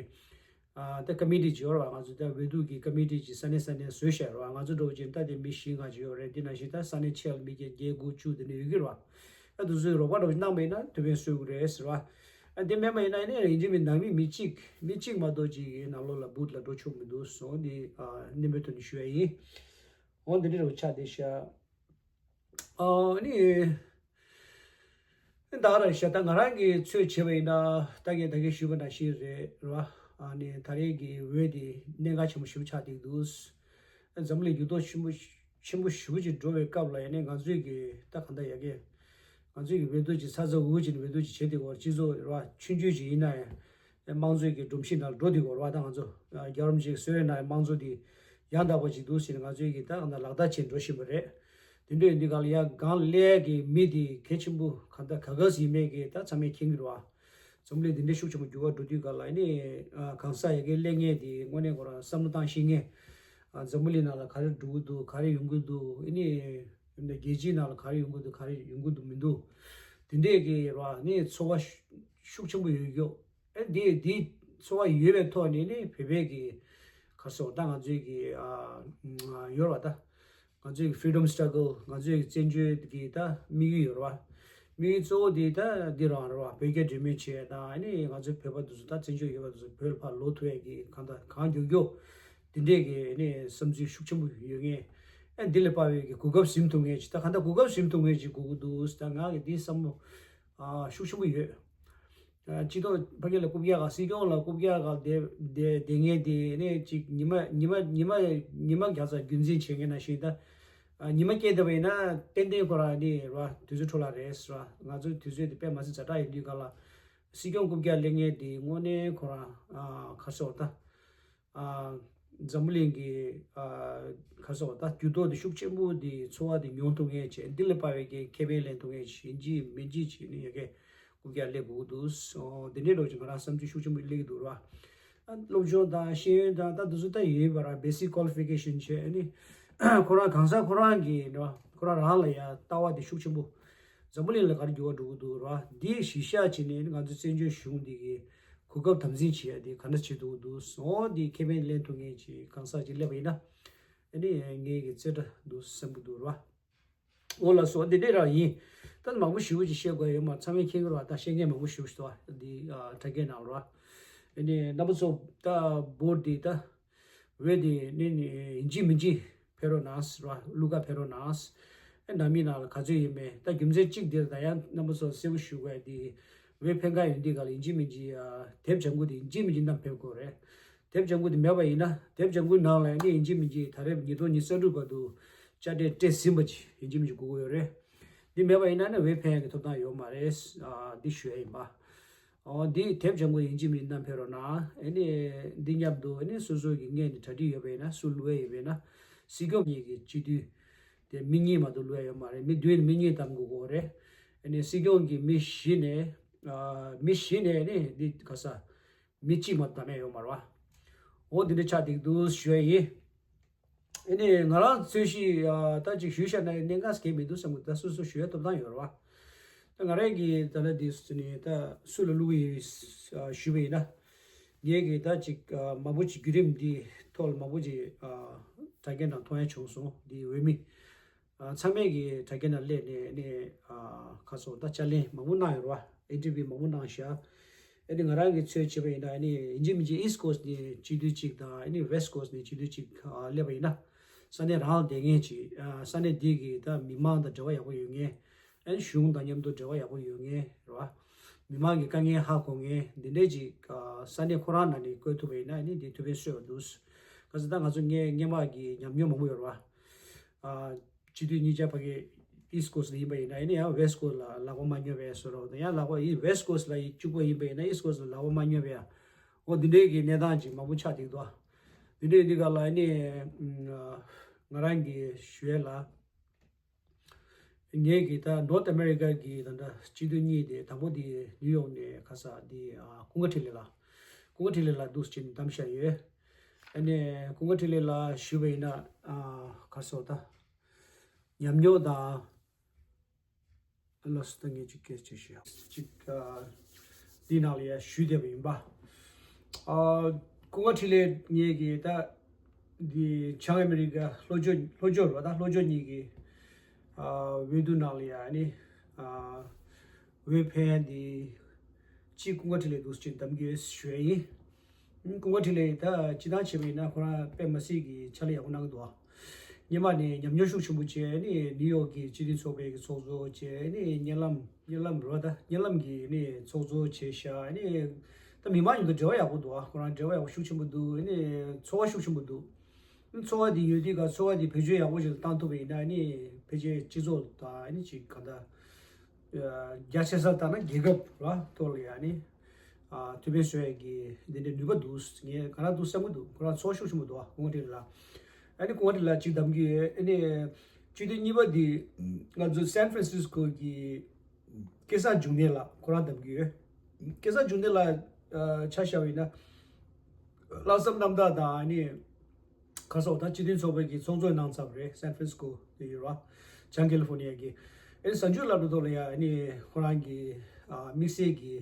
ཨ་ད་ཀ་མི་ཊི་ཅིག་ཡོད་རེད་བ། ང་ཚོ་ད་འོས་བསྡུ་གི་ཀ་མི་ཊི་ཅིག་ས་གནས་ས་གནས་བཟོས་བཞག་རེད་བ། ང་ཚོ་འགྲོ་བ་ཅིག་ད་དེ་མི་བཞི་ལྔ་ཅིག་ཡོད་རེད། དེ་ནང་བཞིན་ད་ས་གནས་ཆེ་ལ་མི་བརྒྱད་བརྒྱད་དགུ་བཅུ་དེ་འདྲ་ཡོད་ཀྱི་རེད་བ། ཨ་དེ་ཚོའི་རོགས་པ་འགྲོ་བ་ཅིག་གནང་བ་ཡིན་ན་དེ་བས་བཟོ་དགོས་རེད་ཟེར་བ། ཨ་དེ་མེད་པ་ཡིན་ན་ནི་ཡིན་གཅིག་མིན་ནང་མི་མི་གཅིག་མི་གཅིག་མ་གཏོགས་ཅིག་གི་ནང་ལོགས་ལ་བུད་ལ་འགྲོ་ཆོག་མི་འདུག་སོང་འདི་ཨ་གནས་མོལ་ཐོག་ནས་ཞུ་ཡ་ཡིན། འོ་འདི་འདྲ་རུ་ཆགས་བསྡད་ཤག་ཨ་ནི་ད་ར་ཤ་ད་ང་རང་གི་ཚོད་བྱས་པ་ཡིན་ན་ད་གིན་ད་གིན་ཞུས་པ་ནང་བཞིན་རེད་ར། ཨ་ནི་ད་རེས་ཀྱི་འོས་འདི་གནད་འགག་ཆེན་པོ་ཞིག་ཆགས་བསྡད་འདུག་འཛམ་གླིང་འགྱུར་ལྡོག་ཆེན་པོ་ཆེན་པོ་ཞེ་པོ་ཅིག་འགྲོ་བའི་སྐབས་ལ་ཡང་ནས་ང་ཚོས་ཀྱི་ད་གང་ལྟར་ཡ་གི་ང་ཚོས་ཀྱི་འོས་བསྡུ་ཅིག་ཚ་ཚ་འུར་འུར་ཅིག་ནས་འོས་བསྡུ་ཅིག་བྱེད་དེ་གོ། སྤྱི་ཚོགས་རེད་བ། ཆུང་ཆུང་ཅིག་ཡིན་ན་ཡང་དམངས་གཙོའི་གི་སྒྲོམ་གཞི་ནང་འགྲོ་དེ་གོ་རེད་བ། ད་ང་ཚོ་རྒྱལ་རབས་ཅིག་བཟོས་ཡོད་ན་ཡང་དམངས་གཙོ་དེ་ཡང་དག་པ་ཅིག་འདུག་ཟེར་ནས་ང་ཚོས་ཀྱི་ད་གང་ལྟར་ལག་བསྟར་བྱས་འགྲོ་བཞིན་པ་རེད། དེ་འདྲ་ཡིན་དུས་ག་ལ་ཡ་གང་ལས་ཀྱི་མི་དེ་གལ་ཆེན་པོ་གང་ལྟར་ག་ག་ཟིག་མེད་ཀྱི་ད་ཚང་མས་མཁྱེན་གྱི་རེད་བ། འཛམ་གླིང་འདི་འདྲའི་ཤུགས་ཆེན་པོ་འགྱུར་བ་འགྲོ་དུས་ག་ལ་ནི་གང་ཟག་ཡ་གི་ལས་ངན་དེ་དངོས་གནས་ཁོ་རང་བསམ་བློ་བཏང་ཤེས་ངེས། འཛམ་བུ་གླིང་ནང་ལ་ག་རེ་འགྲོ་གི་འདུག་ག་རེ་ཡོང་གི་འདུག་ཨ་ནི་རྒྱལ་སྤྱིའི་ནང་ལ་ག་རེ་ཡོང་གི་འདུག་ག་རེ་ཡོང་གི་འདུག་མི་འདུག་དེ་འདྲས་ཀྱི་ར་ནི་ཚོར་བ་ཤུགས་ཆེན་པོ་ཡོད་ཡོད། ཨ་འདི་འདི་ཚོར་བ་ཡོད་པའི་ཐོག་ནས་ནི་བོད་པའི་གི་ག་སོགས་ད་ང་ཚོའི་གི་ཡོད་ར་ད། ང་ཚོའི་གི་ཕི་རི་ཌམ་སི་ཊ་གལ་ང་ཚོའི་གི་བཙན་བྱོལ་གི་ད་དམིགས་ཡུལ་ཡོད་རེད་བ། དམིགས་ཡུལ་གཙོ་བོ་དེ་ད་འདི་རང་རེད་བ། བོད་རྒྱ་འབྲེལ་མོལ་བྱས་དང་ཨ་ནི་ང་ཚོའི་བོད་པ་དེ་ཚོ་ད་བཙན་བྱོལ་ཡོད་པ་དེ་ཚོ་བོད་ལ་ཕར་ལོག་ཐུབ་ཡས་ཀྱི་གང་ད་གང་མགྱོགས་མགྱོགས་དེ་འདྲས་ཀྱི་ཨ་ནི་བསམ་ཚུལ་ཤུགས་ཆེན་པོ་ཡོད་ངེས། ཨ་འདི་ལས་དཔག་པའི་གི་གོ་སྐབས་ཟིན་ཐུབ་ངེས་ཅིག་ད་གང་ད་གོ་སྐབས་ཟིན་ཐུབ་ངེས་ཅིག་དགོས་ཀྱི་འདུག་ད་ང་གི་འདི་བསམ་བློ་ཤུགས་ཆེན་པོ་ཡོད། སྤྱི་ཚོགས་ཕ་གི་ལ་རྐུབ་བཀྱག་ག་སྲིད་སྐྱོང་ལ་རྐུབ་བཀྱག་ག་བསྡད་བསྡད་བསྡད་མཁན་དེ་ནས་ཅིག་ཉི་མ་ཉི་མ་ཉི་མ་ཉི་མ་བརྒྱ་ཙམ་རྒྱུན་འཛིན་བྱེད་མཁན་ནང་བཞིན་ད། ཉི་མ་སྐྱེལ་བསྡད་པ་ཡིན་ན་ཏན་ཏན་ཁོ་རང་ནི་ར་དུས་ཚོད་འཕྲོ་བརླག་རེད་ར། ང་ཚོའི་དུས་ཚོད་དེ་དཔེ་མ་སྲིད་ཛ་དྲག་ཡིན་དུས་ག་ལ་སྲིད་སྐྱོང་རྐུབ་བཀྱག་ལེན་མཁན་དེ་དངོས་གནས་ཁོ་རང་ཁ་སོག་ད། འཛམ་བུ་གླིང་གི་ཁ་སོག་ད་འགྱུར་ལྡོག་དེ་ཤུགས་ཆེན་པོ་དེ་ཚོར་བ་དེ་མྱོང་ཐུབ་མཁན་བྱས། འདི་ལས་དཔའ་བའི་གི་ཁེ་ཕན་ལེན་ཐུབ་མཁན་ཞིག་ཡིན་གཅིག་མིན་གཅིག་བྱས་ནས་ཡ་གི་རྐུབ་བཀྱག་སླེབས་དགོས་འདུག་འདི་འདྲའི་ལོ་ཅིག་ང་རང་བསམ་ཚུལ་ཤུགས་ཆེན་པོ་སླེབས་ཀྱི་འདུག་ར། སློབ་སྦྱོང་དང་ཤེས་ཡོན་དང་ད་དེ་ཚོ་ད་ཡོད་པ་ར། basic qualification་བྱས་ནི་ཁོ་རང་གང་ཟག་ཁོ་རང་གི་ཁོ་རང་རང་ལ་ཡ་ལྟ་བ་དེ་ཤུགས་ཆེན་པོ། འཛམ་བུ་གླིང་ལ་ག་རེ་འགྱུར་བ་འགྲོ་གི་འདུག་ར། འདི་གཞི་བཞག་བྱས་ནས་ང་ཚོ་བཙན་བྱོལ་གཞུང་འདི་གི་གོ་སྐབས་དམ་འཛིན་བྱེད་ཡ་དེ་ག་འདྲ་བྱེད་ཐུབ་ཀྱི་འདུག་འོ་འདི་ཁེ་ཕན་ལེན་ཐུབ་མཁན་ཅིག་གང་ཟག་ཅིག་སླེབས་པ་ཡིན་ན་ཨ་ནི་ངའི་གི་རྩེ་གྲ་འདུག་བསམ་གྱི་འདུག་ར། འོ་ལགས་སོ། འདི་འདྲ་རང་ཡིན། ད་མང་པོ་ཞེ་པོ་ཅིག་བཤད་དགོས་ཡོད་མ་རེད། ཚང་མས་མཁྱེན་གྱི་རེད་པ། ད་བཤད་མཁན་མང་པོ་ཞེ་པོ་ཅིག་འདུག་པ། འདི་ཨ་དྲ་རྒྱའི་ནང་ལ་ར། ཨ་ནི་རྣམ་པ་ཚོ་ད་བོ་ཊི་འདི་ད་འོས་འདི་ནི་ནི་ཡིན་གཅིག་མིན་གཅིག་ཕེབས་རོགས་གནང་ར། བླུག་ག་ཕེབས་རོགས་གནང་། ཨེ་ནང་མི་ནང་ལ་ག་ཚོད་ཡིན་མིན་ད་རྒྱུ་མཚན་གཅིག་འདིར་ད་ཡང་རྣམ་པ་ཚོ་གསལ་པོ་ཞུ་དགོས། འདི་འོས་འཕེན་ག་ཡོང་དུས་ག་ལ་ཡིན་གཅིག་མིན་གཅིག་ཨ་དེབ་ལྗང་ཁུ་འདི་ཡིན་གཅིག་མིན་གཅིག་བསྣམས་ཕེབས་དགོས་རེད། དེབ་ལྗང་ཁུ་དེ་མེད་པ་ཡིན་ན། དེབ་ལྗང་ཁུའི་ནང་ལ་ནི་ཡིན་གཅིག་མིན་གཅིག་ད་རེས་ཉིས་སྟོང་ཉི་ཤུ་རྩ་དྲུག་བར་དུ་དཔྱ་ཁྲལ་སྤྲད་ཟིན་པ་ཅིག་ཡིན་གཅིག་མིན་གཅིག་དགོས་ཀྱི་ཡོད་རེད། འདི་མེད་པ་ཡིན་ན་ནི་འོས་འཕེན་གྱི་ཐོབ་ཐང་ཡོད་མ་རེད། ཨ་འདི་ཞུ་ཡ་ཡིན་པ། ཨོ་འདི་དེབ་ལྗང་ཁུ་ཡིན་གཅིག་མིན་གཅིག་བསྣམས་ཕེབས་རོགས་གནང་། ཨ་ནི་འདི་མཉམ་དུ་ཨ་ནི་སོ་སོ་གི་སྔས་ནས་གྲ་སྒྲིག་ཡོད་པ་ཡིན་ན། སུ་བླུག་ཡ་ཡོད་པ་ཡིན་ན། སྲིད་སྐྱོང་གཉིས་ཀྱི་སྤྱི་འཐུས་དེ་མི་གཉིས་མ་གཏོགས་བླུག་ཡ་ཡོད་མ་རེད། མི་བདུན་མི་གཉིས་བདམས་དགོས་ཀྱི་ཡོད་རེད། ཨ་ནི་སྲིད་སྐྱོང་གི་མི་བཞི་ནས་ཨ་མི་བཞི་ནས་ཨ་ནི་འདི་ག་ས། མི་གཅིག་མ་གཏོགས་བདམས་ཡ་ཡོད་མ་རེད་པ། འོ་འདི་འདྲ་ཆགས་བསྡད་འདུག་ཞུ་ཡ་ཡིན། ཨ་ནི་ང་རང་རྩོད་གཞི་ཨ་ད་ཅིག་ཞུས་བཞག་ན་གནད་འགག་གང་ཡང་མི་འདུག་བསམ་གི། ད་སོ་སོ་ཞུ་ཡ་ཐོབ་ཐང་ཡོད་རེད་པ། ད་ང་རང་གིས་ད་ལྟ་འདི་སུ་ནི་ད་སུ་ལ་བླུག་གི་ཡོད་ཨ་ཞུས་པ་ཡིན་ན། ངས་གི་ད་ཅིག་ཨ་མང་པོ་ཅིག་བརྒྱུད་རིམ་འདི་ཐོག་ལ་མང་པོ་ཅིག་ཨ་དྲ་རྒྱའི་ནང་མཐོང་ཡ་བྱུང་སོང་། འདི་འོས་མི། ཨ་ཚང་མས་ཀྱིས་དྲ་རྒྱའི་ནང་སླེབས་ནས་ནི་ཨ་ཁ་སོ་ད་དཔྱད་གླེང་མང་པོ་གནང་ཡོད་རེད་པ། ཨིན་ཊར་བིའུ་མང་པོ་གནང་ཤག་ཨ་ནི་ང་རང་གིས་ཚོད་བྱས་པ་ཡིན་ན་ཨ་ནི་ཡིན་གཅིག་མིན་གཅིག་ཨིསཊ་ཀོསཊ་ནས་སྤྱི་འཐུས་གཅིག་དང་ཨ་ནི་ཝེསཊ་ཀོསཊ་ནས་སྤྱི་འཐུས་གཅིག་ཨ་སླེབས་པ་ཡིན་ན། ས་གནས་རང་ལ་བསྡད་མཁན་ཅིག་ཨ་ས་གནས་འདི་གི་ད་མི་མང་དང་འབྲེལ་བ་ཡག་པོ་ཡོད་མཁན། ཨ་ནི་གཞུང་དང་མཉམ་དུ་འབྲེལ་བ་ཡག་པོ་ཡོད་མཁན་རེད་པ། མི་མང་གི་དཀའ་ངལ་ཧ་གོ་མཁན་འདི་འདྲས་ཅིག་ཨ་ས་གནས་ཁོ་རང་ནང་ནས་བསྐོས་ཐུབ་པ་ཡིན་ན་ཨ་ནི་འདི་ཐུགས་ཕན་གསོས་པ་འདུག་ག་ཚོད་ད་ང་ཚོ་སྔས་སྔས་མ་གི་ཉམས་མྱོང་མང་པོ་ཡོད་རེད་པ། ཨ། སྤྱི་འཐུས་གཉིས་ཆ་ཕ་གི་ཨིསཊ་ཀོསཊ་ལ་ཡིན་པ་ཡིན་ན་ཨ་ནི་ཡང་ཝེསཊ་ཀོསཊ་ལ་ལག་པ་མ་སྙོབ་པའི་བཟོ་འདྲ་དང་། ཡང་ལག་པ་ཨི་ཝེསཊ་ཀོསཊ་ལ་ཡི་གཅིག་པ་ཡིན་པ་ཡིན་ན་ཨིསཊ་ཀོསཊ་ལ་ལག་པ་མ་སྙོབ་པའི། འོ་འདི་འདྲའི་གི་གནས་སྟངས་ཅིག་མང་པོ་ཆགས་བསྡད་འདུག་འདི་འདྲའི་འདི་ག་ལ་ཨ་ནི་ང་རང་གི་ཞུ་ཡས་ལ། ངས་གི་ད་ནོར་ཐི་ཨ་མེ་རི་ཀ་གི་ད་ལྟ་སྤྱི་འཐུས་གཉིས་དེ་དང་པོ་དེ་ནིའུ་ཡོག་ནས་ག་ས་དེ་ཀུན་དགའ་འཕྲིན་ལས་ལགས། ཀུན་དགའ་འཕྲིན་ལས་ལགས་འདུག་སེ་བྱས་ནས་བདམས་བཞག་ཡོད། ཨ་ནི་ཀུན་དགའ་འཕྲིན་ལས་ལགས་ཞུས་པ་ཡིན་ན་ཨ་ག་སོ་ད། ཉམས་མྱོང་དང་། ལགས་སོ། ད་ངས་ཅིག་སྐད་ཆ་ཞུ་ཡ། ཅིག་ཨ་འདི་ནང་ལ་ཡ་ཞུས་བསྡད་པ་ཡིན་པ། ཨ་ཀུན་དགའ་འཕྲིན་ལས་ངས་ཀྱི་ད་འདི་བྱང་ཨ་མེ་རི་ཀ་ལྷོ་ཕྱོགས་ལྷོ་ཕྱོགས་རེད་པ། ད་ལྷོ་ཕྱོགས་གཉིས་ཀྱི་ཨ་འོས་བསྡུ་ནང་ལ་ཡ་ནི་ཨ་འོས་འཕེན་ཡ་འདི་གཅིག་ཀུན་དགའ་འཕྲིན་ལས་འདུག་སེ་བྱས་ནས་བདམས་རྒྱུ་ཞུ་ཡ་ཡིན། ཀུན་དགའ་འཕྲིན་ལས་ད་སྤྱིར་བཏང་བྱས་པ་ཡིན་ན་ཁོ་རང་དཔེ་མ་སྲིད་ཀྱི་ཕྱག་ལས་ཡག་པོ་གནང་གི་འདུག་སྔོན་མ་ནས་ཉམས་མྱོང་ཤུགས་ཆེན་པོ་བྱས་ནས་ནིའུ་ཡོག་གི་སྤྱི་མཐུན་ཚོགས་པའི་གི་ཚོགས་གཙོ་བྱས་ནས་བརྙན་ལམ་བརྙན་ལམ་རེད་པ། ད་བརྙན་ལམ་གི་ནས་ཚོགས་གཙོ་བྱས་ཤག་ནས་ད་མི་མང་མཉམ་དུ་འབྲེལ་བ་ཡག་པོ་འདུག་ཁོ་རང་འབྲེལ་བ་ཡག་པོ་ཤུགས་ཆེན་པོ་འདུག་ནས་ཚོར་བ་ཤུགས་ཆེན་པོ་འདུག་ཚོར་བ་འདི་ཡོད་དུས་ག་ཚོར་བ་འདི་བེད་སྤྱོད་ཡག་པོ་ཞིག་བཏང་ཐུབ་པ་ཡིན་ན་ནི་ཕལ་ཆེར་སྤྱི་ཚོགས་དང་ནི་ཅིག་ག་ད། རྒྱ་ཆེ་ས་ལྟར་ན་རྒྱལ་ཁབ་ལ་ཐོག་ལ་ཡ་ནི་ཨ་ཐུགས་ཕན་གསོས་ཡས་ཀྱི་འདི་འདྲའི་ནུས་པ་འདུག་ངས་ག་རེ་འདུག་བསམ་གྱི་འདུག་ཁོ་རང་ཚོར་ཤུགས་ཆེན་པོ་འདུག་ཀུན་དགའ་འཕྲིན་ལས་ལགས། ཨ་ནི་ཀུན་དགའ་འཕྲིན་ལས་ལགས་གཅིག་བདམས་ཀྱི་ཡོད། ཨ་ནི་སྤྱི་འཐུས་གཉིས་པ་འདི་ང་ཚོ་སན་ཧྥ་རན་སིས་ཀོ་གི་སྐལ་བཟང་འབྱུང་གནས་ལགས་ཁོ་རང་བདམས་ཀྱི་ཡོད། སྐལ་བཟང་འབྱུང་གནས་ལགས་ཨ་ཆ་བཞག་པ་ཡིན་ན་ལྷག་བསམ་རྣམ་དག་དང་ཨ་ནི། ཁ་སོགས་ད་སྤྱི་མཐུན་ཚོགས་པའི་གི་ཚོགས་གཙོ་གནང་ཚར་བ་རེད། སན་ཧྥ་རན་སི་ཀོ་དེ་ཡོད་ར། བྱང་ཀེ་ལི་ཧྥོར་ནི་ཡ་གི། ཨེ་གཟའ་མཇུག་སླར་གསོ་ཐོག་ལ་ཡ་ཨ་ནི་ཁོ་རང་གི་ཨ་དམིགས་བསལ་གྱི་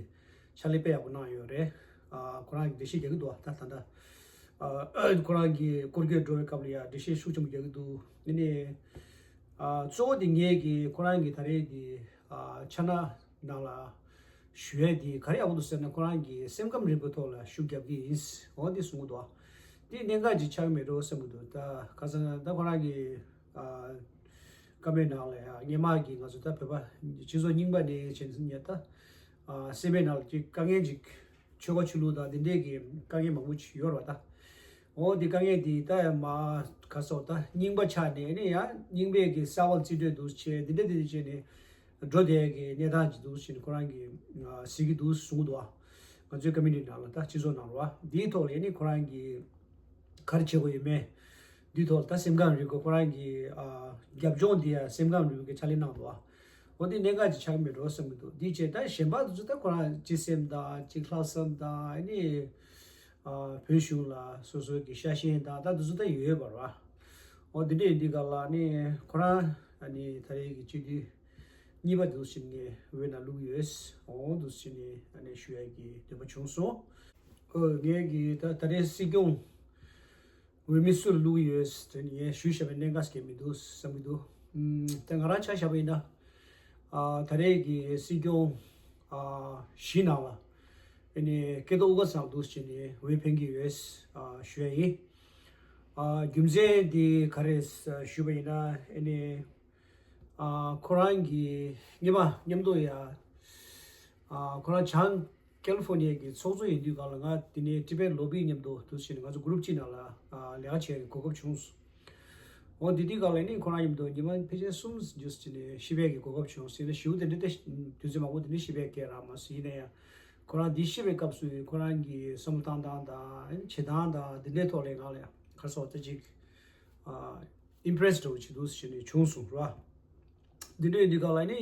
ཕྱག་ལས་དཔེ་ཡག་པོ་གནང་ཡོད་རེད། ཨ་ཁོ་རང་གི་འགྲེལ་བཤད་རྒྱག་གི་འདུག་ད་ད་ལྟ་ཨ་ཁོ་རང་གི་སྐོར་སྐྱོད་འགྲོ་བའི་སྐབས་ལ་ཡ་འགྲེལ་བཤད་ཤུགས་ཆེན་པོ་རྒྱག་གི་འདུག་ཨ་ནི་ཨ་གཙོ་བོ་དེ་ངས་གི་ཁོ་རང་གི་ད་རེས་གི་ཨ་ཕྱག་ན་ནང་ལ་ཞུ་ཡས་དེ་ག་རེ་ཡག་པོ་འདུག་ཟེར་ན་ཁོ་རང་གི་སེམས་ཁམས་རིག་པའི་ཐོག་ལ་ཤུགས་རྒྱབ་ཀྱི་ཡིན། འོ་དེ་གསུང་གི་འདུག་དེ་གནད་འགག་ཅིག་ཆགས་ཀྱི་མེད་འགྲོ་བསམ་གྱི་འདུག་ད་ཁ་སང་ད་ཁོ་རང་གི་ཨ་བཀའ་མོལ་ནང་ལ་ཡང་སྔོན་མ་གི་ང་ཚོ་ད་བོད་པ་སྤྱི་ཚོགས་རྙིང་པ་ནས་བྱས་ནས་ད་ ཨ་སེམས་པའི་ནང་ལ་ཅིག་དཀའ་ངལ་ཅིག་ཆོལ་ཁ་ཆོས་ལུགས་དང་འདི་འདྲས་ཀྱི་དཀའ་ངལ་མང་པོ་ཅིག་ཡོད་རེད་བ་ད། འོ་འདི་དཀའ་ངལ་འདི་ད་ཡང་མ་ག་སོགས་ད་རྙིང་པ་ཆགས་ནས་ནི་ཡང་རྙིང་པའི་གི་གསར་པ་རྩིས་སྤྲོད་འདུག་བྱས་འདི་འདྲས་འདི་འདྲས་བྱས་ནས་འགྲོ་བསྡད་ཀྱི་གནས་སྟངས་ཅིག་འདུག་བྱས་ནས་ཁོ་རང་གི་ཨ་གཟིགས་ཀྱི་འདུག་གསུངས་འདུག་ཨ། ང་ཚོའི་ཀོ་མིའུ་ནི་ཊི་ནང་ལ་ད་སྤྱི་ཚོགས་ནང་ལ་བ་འདིའི་ཐོག་ལ་ནི་ཁོ་རང་གི་ག་རེ་བྱེད་དགོས་ཡོད་མེད། འདི་ཐོག་ད་སེམས་ཁམས་རིག་པ་ཁོ་རང་གི་ཨ་རྒྱབ་ལྗོངས་འདི་ཡང་སེམས་ཁམས་རིག་པའི་ཕྱག་ལས་གནང་འདུག་ཨ། འོ་འདི་གནད་འགག་ཅིག་ཆགས་ཀྱི་མེད་འགྲོ་བསམ་གྱི་འདུག་འདི་བྱས་ད་གཞན་པ་འདི་ཚོ་ད་ཁོ་རང་སྤྱི་སེམས་དང་གཅིག་ལྷག་བསམ་དང་ཨ་ནི་ཨ་བོད་གཞུང་ལ་སོ་སོ་གི་ཤ་ཞེན་དང་ད་འདི་ཚོ་ད་ཡོད་ཡོད་པ་རེད་བ། འོ་འདི་འདྲས་འདི་ག་ལ་ནི་ཁོ་རང་ཨ་ནི་ད་རེས་ཀྱི་སྤྱི་འཐུས་གཉིས་པ་འདུག་ཕྱིན་ངས་འོས་ནང་བླུགས་ཡོད། འོ་འདུག་ཕྱིན་ནས་ཨ་ནི་ཞུ་ཡ་གི་འདོད་པ་བྱུང་སོང་། ཨོ་ངས་གི་ད་ད་རེས་སྲིད་སྐྱོང་འོས་མི་སུ་ལ་བླུགས་ཡོད་དེ་ནི་ངས་ཞུས་བཞག་པའི་གནད་འགག་ཟེར་མི་འདུག་བསམ་གི་འདུག་ཨམ་ད་ང་རང་ཆ་བཞག་པ་ཡིན་ན། ཨ་ད་རེས་ཀྱི་སྲིད་སྐྱོང་ཨ་བཞི་ནང་ལ་ཨ་ནི་སྐལ་རྡོར་དབུ་དཀར་ཚང་འདུག་ཕྱིན་ནས་འོས་འཕེན་གི་ཡོད་ཨ་ཞུ་ཡ་ཡིན། ཨ་རྒྱུ་མཚན་འདི་ག་རེ་ཞུས་པ་ཡིན་ན་ཨ་ནི། ཨ་ཁོ་རང་གི་སྔོན་མ་མཉམ་དུ་ཡ། ཨ་ཁོ་རང་བྱང་ཀེ་ལི་ཧྥོར་ནི་ཡ་གི་ཚོགས་གཙོ་ཡིན་དུས་སྒང་ལ་ང་དེ་ནས་ཊི་བེཊ་ལོ་བི་མཉམ་དུ་འདུག་ཕྱིན་ནས་ང་ཚོ་གུ་རུབ་གཅིག་ནང་ལ་ཨ་ལས་ཀ་བྱེད་ཡ་གི་གོ་སྐབས་བྱུང་སོང་། འོ་དེ་དུས་སྒང་ལ་ནི་ཁོ་རང་མཉམ་དུ་ཉི་མ་ཕལ་ཆེར་གསུམ་རྗེས་སུ་ནས་ཤི་བའི་གི་གོ་སྐབས་བྱུང་ཟེར་ནས་ཞུ་དེ་འདྲ་དེ་དུས་ཚོད་མང་པོ་དེ་འདྲ་ཤི་བའི་སྐད་རག་མ་སོང་ཡིན་ན་ཡང་ཁོ་རང་འདི་ཤི་བའི་སྐབས་སུ་ཁོ་རང་གི་བསམ་བློ་བཏང་སྟངས་དང་བྱེད་སྟངས་དང་འདི་འདྲའི་ཐོག་ལ་ང་ལ་ཡང་ག་རེ་ཟེར་ད་ཅིག་ཨ། ཨིམ་པི་རེ་སི་འདྲ་བོ་ཅིག་འདུག་ཟེར་ནས་བྱུང་སོང་ར། འདི་འདྲ་ཡིན་དུས་སྒང་ལ་ནི་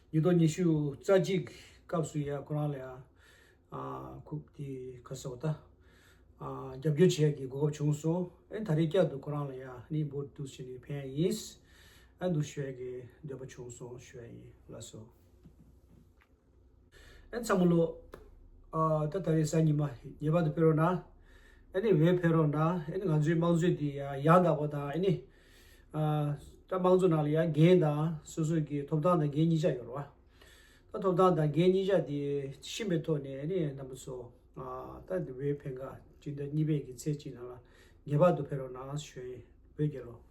ཉིས་སྟོང་ཉི་ཤུ་རྩ་གཅིག་སྐབས་སུ་ཡ་ཁོ་རང་ལ་ཡ་ཨ་ཁུག་དེ་ག་ཟེར་བ་ད་ཨ་རྒྱབ་སྐྱོར་བྱེད་ཡ་གི་གོ་སྐབས་བྱུང་སོང་། ཨེ་ད་རེས་བསྐྱར་དུ་ཁོ་རང་ལ་ཡ་ནི་འབོད་འདུག་ཟེར་ནས་ཕན་ཡ་ཡིན། ཨ་འདུག་ཞུ་ཡ་གི་འདོད་པ་བྱུང་སོང་ཞུ་ཡ་ཡིན་ལགས་སོ། ཨེ་ཚང་མ་ལོ། ཨ་ད་ད་རེས་གཟའ་ཉི་མ་ངེས་པར་དུ་ཕེབས་རོགས་གནང་། ཨེ་ནི་འོས་འཕེན་རོགས་གནང་། ཨེ་ནི་ང་ཚོའི་དམངས་གཙོ་འདི་ཡང་ཡང་དག་པ་དང་ཨེ་ནི། ཨ་ད་དམངས་གཙོ་ནང་ལ་ཡང་འགན་དང་སོ་སོ་གི་ཐོབ་ཐང་དང་འགན་གཉིས་ཆ་ཡོད་རེད་བ། ད་ཐོབ་ཐང་དང་འགན་གཉིས་ཆ་དེ་ཤེས་པའི་ཐོག་ནས་ཨེ་ནི་རྣམ་པ་ཚོ། ཨ་ད་འདི་འོས་འཕེན་ག་སྤྱི་ཟླ་གཉིས་པའི་གི་ཚེས་གཅིག་ནང་ལ་ངེས་པར་དུ་ཕེབས་རོགས་གནང་ཞུ་ཡིན། བོད་རྒྱལ་ལོ།